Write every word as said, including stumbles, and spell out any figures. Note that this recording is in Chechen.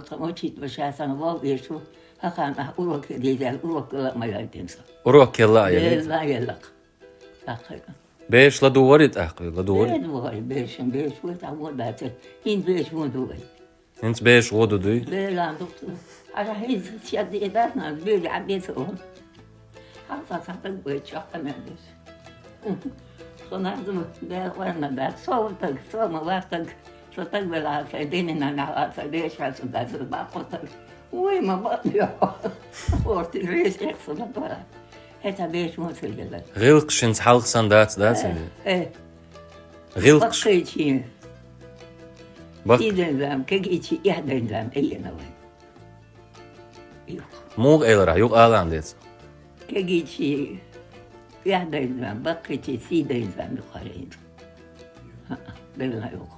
Тхан учить ва ша сан вал вешу, хӀахан а урок дезал, урок ла ма ялтинса. Урок келла а яли? Ла ялак. Тахай. Беш ладувгӀари тӀаккха, ладувгӀари? Беш вугай, беш, беш вугай, а вот да те. Ин беш вугай. ХӀинца беш гӀо ду дуй? Белан доктор. Ара хиз сяд и дасна, беш а беш о. Хаса сатак бой чакка мен беш. Сонар ду бел варна да, со так, со ма вар так. Со так бела са дени на на са беш ха са да са ба ко так. Уй ма ба я. Орти реш эх са да бара. ХӀета беш мо са гела. ГӀилкх шинца хьалха сан дац, дац? Э. ГӀилкх ш- Баккайчи. Бак- Сиден зам, кегичи яхден зам, эйена вай. Юх. Мугъ элара, югъ алан деца. Кегичи яхден зам, баккайчи сиден зам, юхарен. Белна юх.